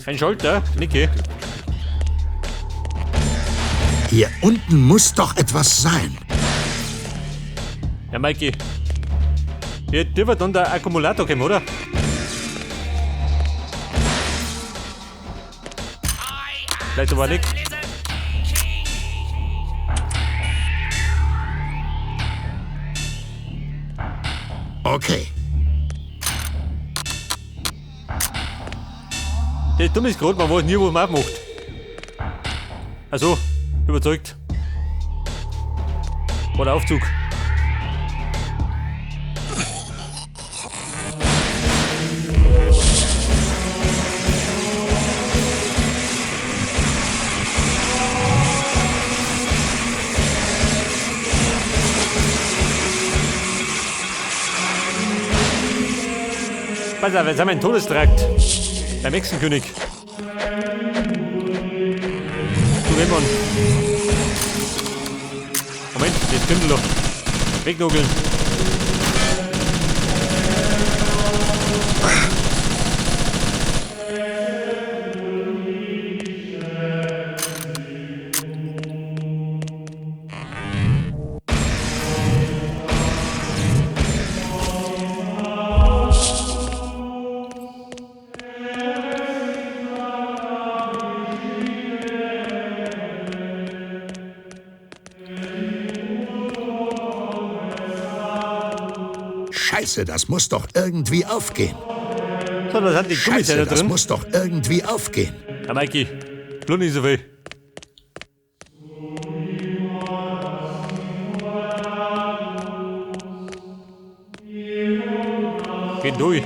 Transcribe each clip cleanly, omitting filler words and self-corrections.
Ein Schalter, Niki. Hier unten muss doch etwas sein. Ja, Maiki. Hier, dir wird dann der Akkumulator geben, oder? Vielleicht aber nicht. Okay. Das Dumme ist gerade, man weiß nie, wo man aufmacht. Also, überzeugt. War der Aufzug. Pass auf, jetzt haben wir einen Todestrakt. Beim Hexenkönig. Du Mann. Moment, das Kindle noch. Wegnugeln. Scheiße, das muss doch irgendwie aufgehen. So, da sind die Scheiße, Gummizähne das drin. muss doch irgendwie aufgehen. Ja, Maiki, blub nicht so viel. Geht durch.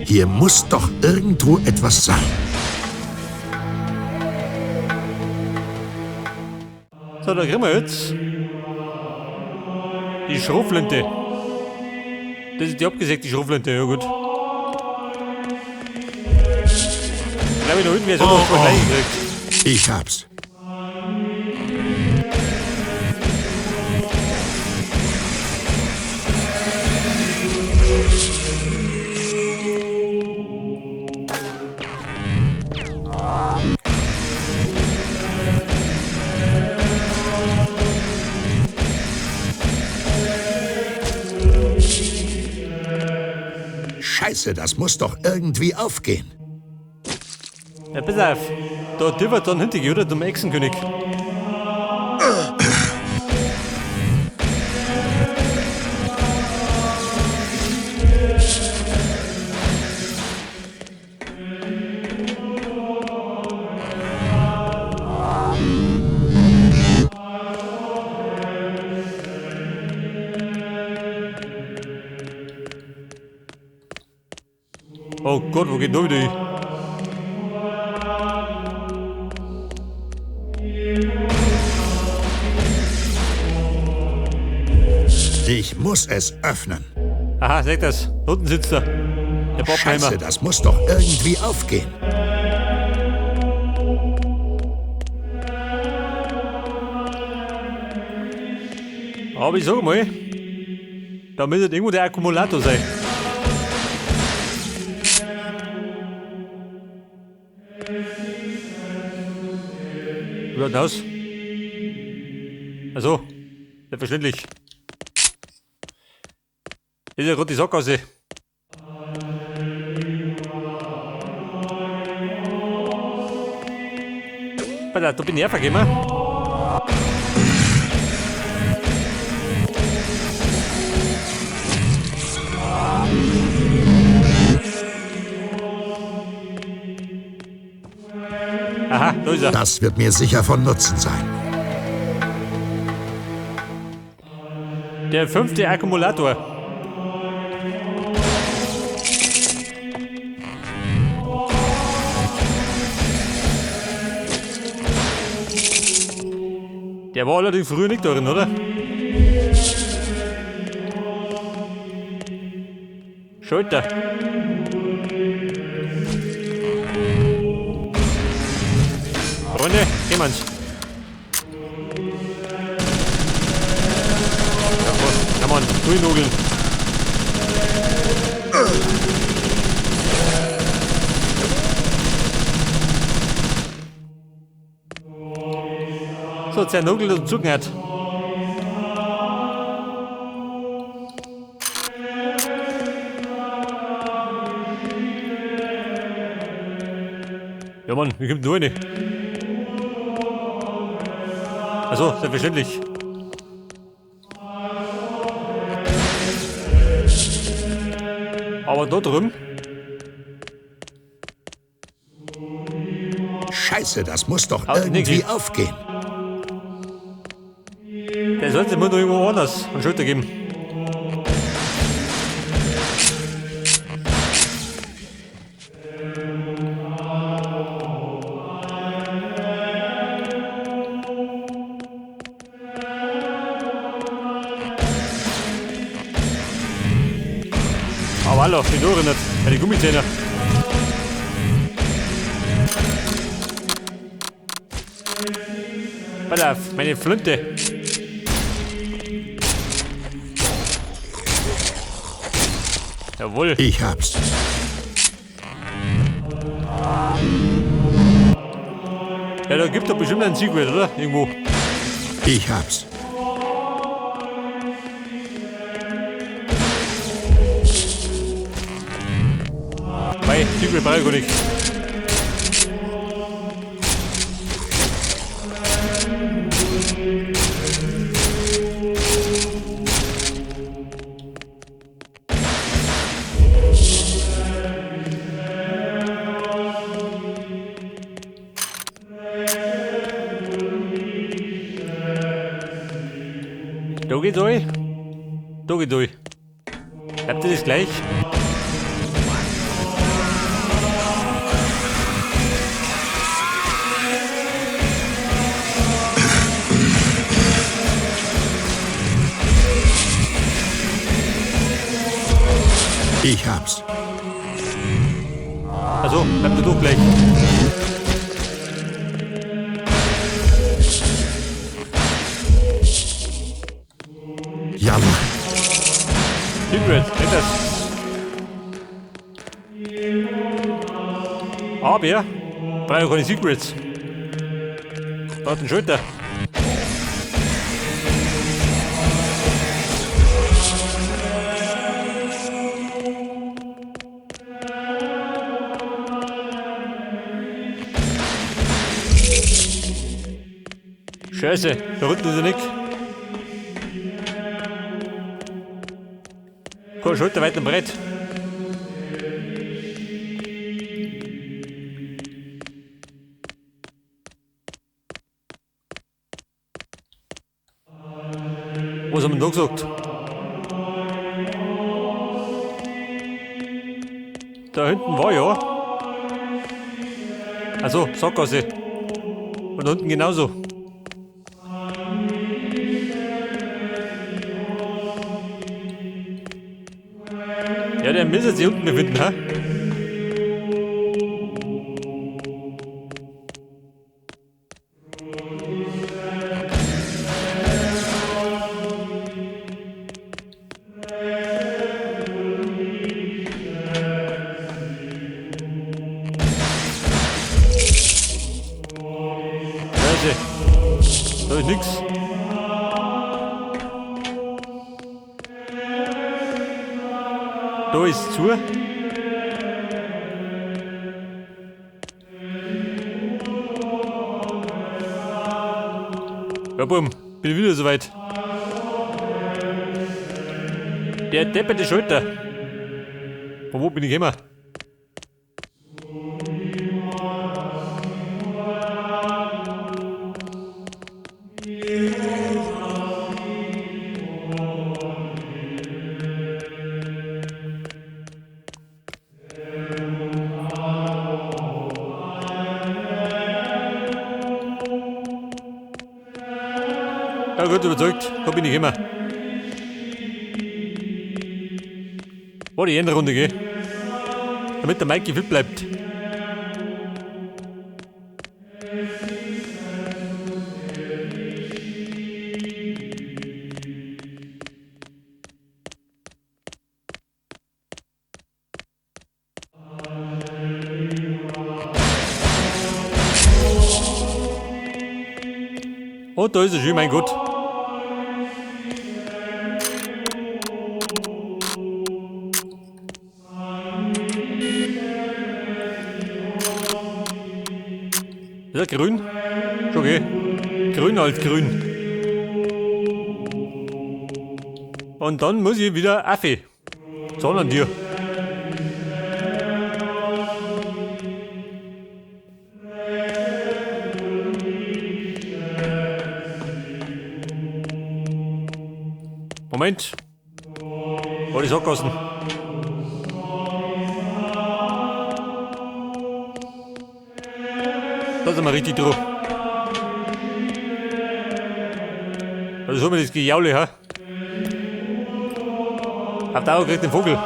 Hier muss doch irgendwo etwas sein. So, da kriegen wir jetzt die Schrotflinte. Das ist die abgesägte Schrotflinte, ja gut. Ich glaube, da hinten wäre es auch noch Oh, oh. gleich gekriegt. Ich hab's. Scheiße, das muss doch irgendwie aufgehen. Ja, pass auf. Da dürfen dann hinter oder? Zum Echsenkönig. Oh Gott, wo geht da wieder hin? Ich muss es öffnen. Aha, seht das. Unten sitzt er. Der Pappenheimer. Scheiße, das muss doch irgendwie aufgehen. Aber ich sag mal, da müsste irgendwo der Akkumulator sein. Wie schaut das aus? Also, selbstverständlich. Das ist ja gerade die Sackgasse. Pass auf, da bin ich hergekommen. Aha, da ist er. Das wird mir sicher von Nutzen sein. Der fünfte Akkumulator. Der war allerdings früher nicht darin, oder? Schalter. Freunde, gehen wir uns. Ja, Mann, durchnugeln. So, zernugelt und zugehört. Ja Mann, wie kommt nur eine? Also, selbstverständlich. Aber da drüben? Scheiße, das muss doch irgendwie aufgehen. Der sollte mir doch irgendwo anders einen Schulter geben. Aber hallo, die Tore nicht. Ja, die Gummizähne. Pass auf, meine Flinte. Jawohl. Ich hab's. Ja, da gibt doch bestimmt ein Secret, oder? Irgendwo. Ich hab's. Bei Secret brauche ich gar nicht. Da geht's euch. Da geht's euch. Habt ihr das gleich? Ich hab's. Also, bleibt ihr doch gleich. Jawohl. Secret, nicht das. Aber, brauche ich keine Secrets. Da hat einen Schulter. Scheiße, da unten ist er nicht. Keine Schulter weit und breit. Was haben wir da gesagt? Da hinten war ja. Also, Sackgasse. Und unten genauso. Ja, der müsste sich unten befinden, hä? Scheiße. Da ist nix. Da ist zu. Ja, bumm, bin wieder soweit. Der depperte Schalter. Von wo bin ich gekommen? Ja gut, überzeugt. Da bin ich immer. War die Endrunde, gell? Damit der Mikey fit bleibt. Und da ist er schön, mein Gott. Ist er grün? Ist okay. Grün als grün. Und dann muss ich wieder Affe. Sondern dir. Moment. Wo die Sackgassen? Da sind wir richtig drauf. Also so mir das Gejaule, ha? Auf Dauer kriegt den Vogel.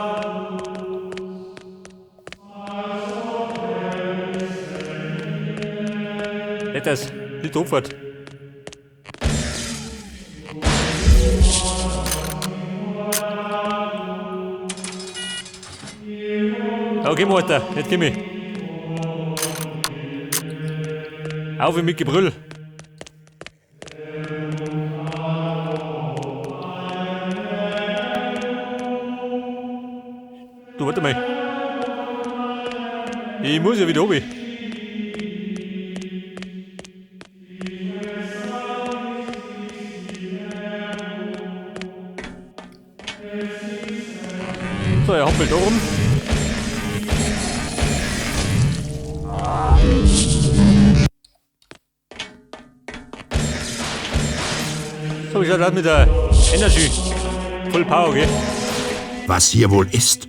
Nicht das, nicht Abfahrt. Okay, Alter, jetzt geh mich. Auf mit Gebrüll. Du, warte mal. Ich muss ja wieder runter. So, er hoppelt da rum. So, wie schaut das mit der Energy? Full Power, gell? Was hier wohl ist?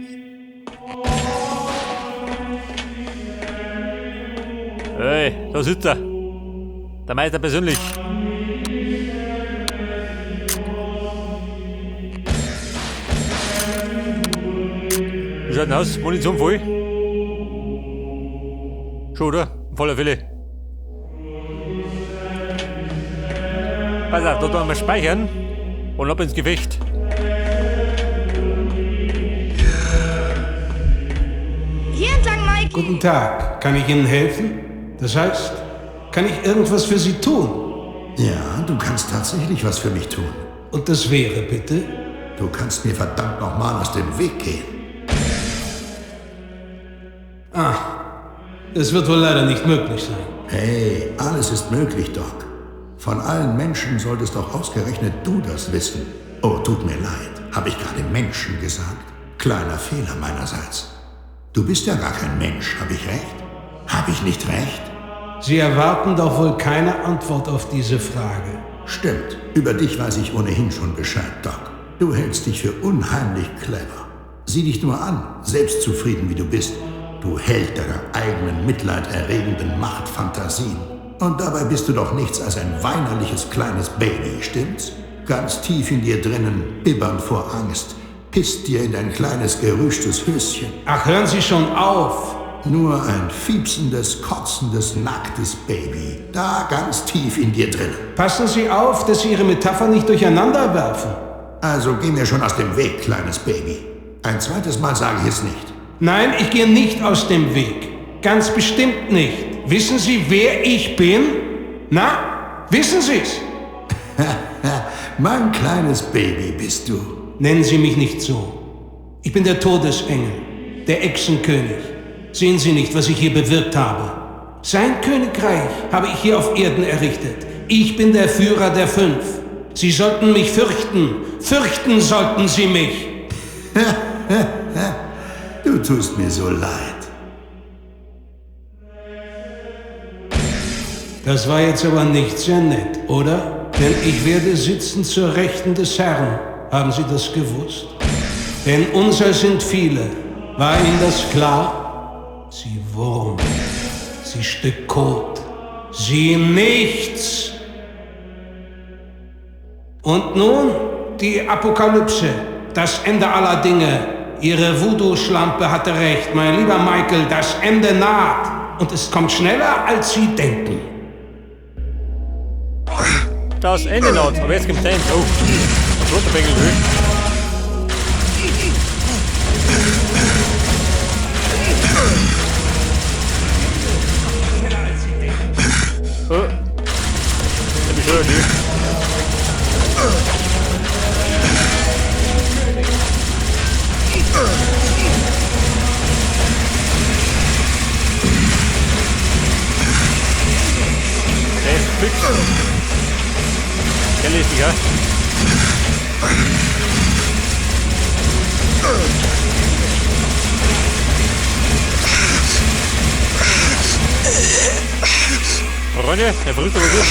Hey, da sitzt er. Der Meister persönlich. Wie schaut denn aus? Munition voll? Schon, oder? Voller Fälle. Pass auf, da tun wir speichern und ab ins Gefecht. Hier entlang, Mikey. Guten Tag, kann ich Ihnen helfen? Das heißt, kann ich irgendwas für Sie tun? Ja, du kannst tatsächlich was für mich tun. Und das wäre bitte? Du kannst mir verdammt nochmal aus dem Weg gehen. Ah, das wird wohl leider nicht möglich sein. Hey, alles ist möglich, Doc. Von allen Menschen solltest doch ausgerechnet du das wissen. Oh, tut mir leid. Habe ich gerade Menschen gesagt? Kleiner Fehler meinerseits. Du bist ja gar kein Mensch, habe ich recht? Habe ich nicht recht? Sie erwarten doch wohl keine Antwort auf diese Frage. Stimmt. Über dich weiß ich ohnehin schon Bescheid, Doc. Du hältst dich für unheimlich clever. Sieh dich nur an, selbstzufrieden wie du bist. Du Held deiner eigenen mitleiderregenden Machtfantasien. Und dabei bist du doch nichts als ein weinerliches kleines Baby, stimmt's? Ganz tief in dir drinnen, bibbernd vor Angst, pisst dir in dein kleines gerüschtes Höschen. Ach, hören Sie schon auf! Nur ein fiepsendes, kotzendes, nacktes Baby. Da ganz tief in dir drinnen. Passen Sie auf, dass Sie Ihre Metapher nicht durcheinander werfen. Also geh mir schon aus dem Weg, kleines Baby. Ein zweites Mal sage ich es nicht. Nein, ich gehe nicht aus dem Weg. Ganz bestimmt nicht. Wissen Sie, wer ich bin? Na, wissen Sie's? Mein kleines Baby bist du. Nennen Sie mich nicht so. Ich bin der Todesengel, der Echsenkönig. Sehen Sie nicht, was ich hier bewirkt habe? Sein Königreich habe ich hier auf Erden errichtet. Ich bin der Führer der Fünf. Sie sollten mich fürchten. Fürchten sollten Sie mich. Du tust mir so leid. Das war jetzt aber nicht sehr nett, oder? Denn ich werde sitzen zur Rechten des Herrn. Haben Sie das gewusst? Denn unser sind viele. War Ihnen das klar? Sie Wurm, Sie Stück Kot, Sie nichts! Und nun die Apokalypse, das Ende aller Dinge. Ihre Voodoo-Schlampe hatte recht, mein lieber Michael, das Ende naht. Und es kommt schneller, als Sie denken. Das Ende naht, aber jetzt kommt deins. Oh, das rote Bengel will. Oh, ich bin schon. Eigentlich, ja. Freunde, er frisst aber gut.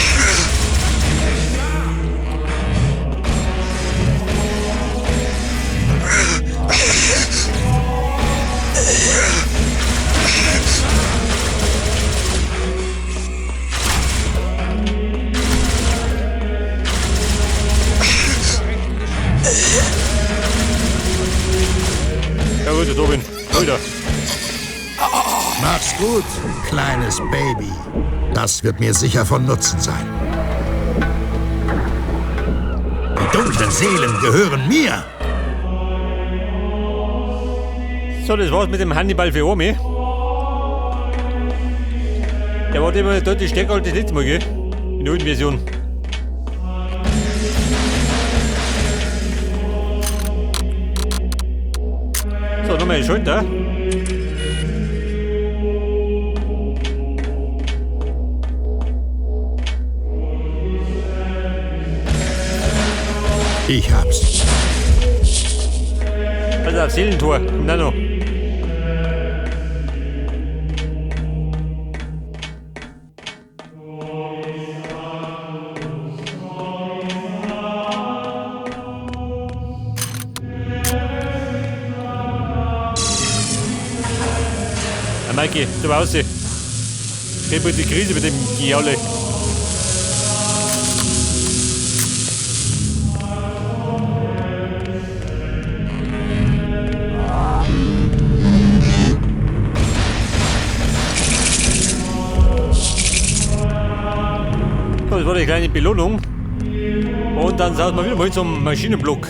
Ja gut, da bin. Alter. Mach's gut, kleines Baby. Das wird mir sicher von Nutzen sein. Die dunklen Seelen gehören mir. So, das war's mit dem Hannibal Veomi. Der war immer deutlich stärker als das letzte Mal, gell? In der alten Version. So, nochmal die Schulter. Ich hab's. Also auf Seelentor. Nano. Ja, Mikey, du warst sie. Ich hab die Krise mit dem Gialle. So, das war die kleine Belohnung. Und dann saßen wir wieder mal zum Maschinenblock.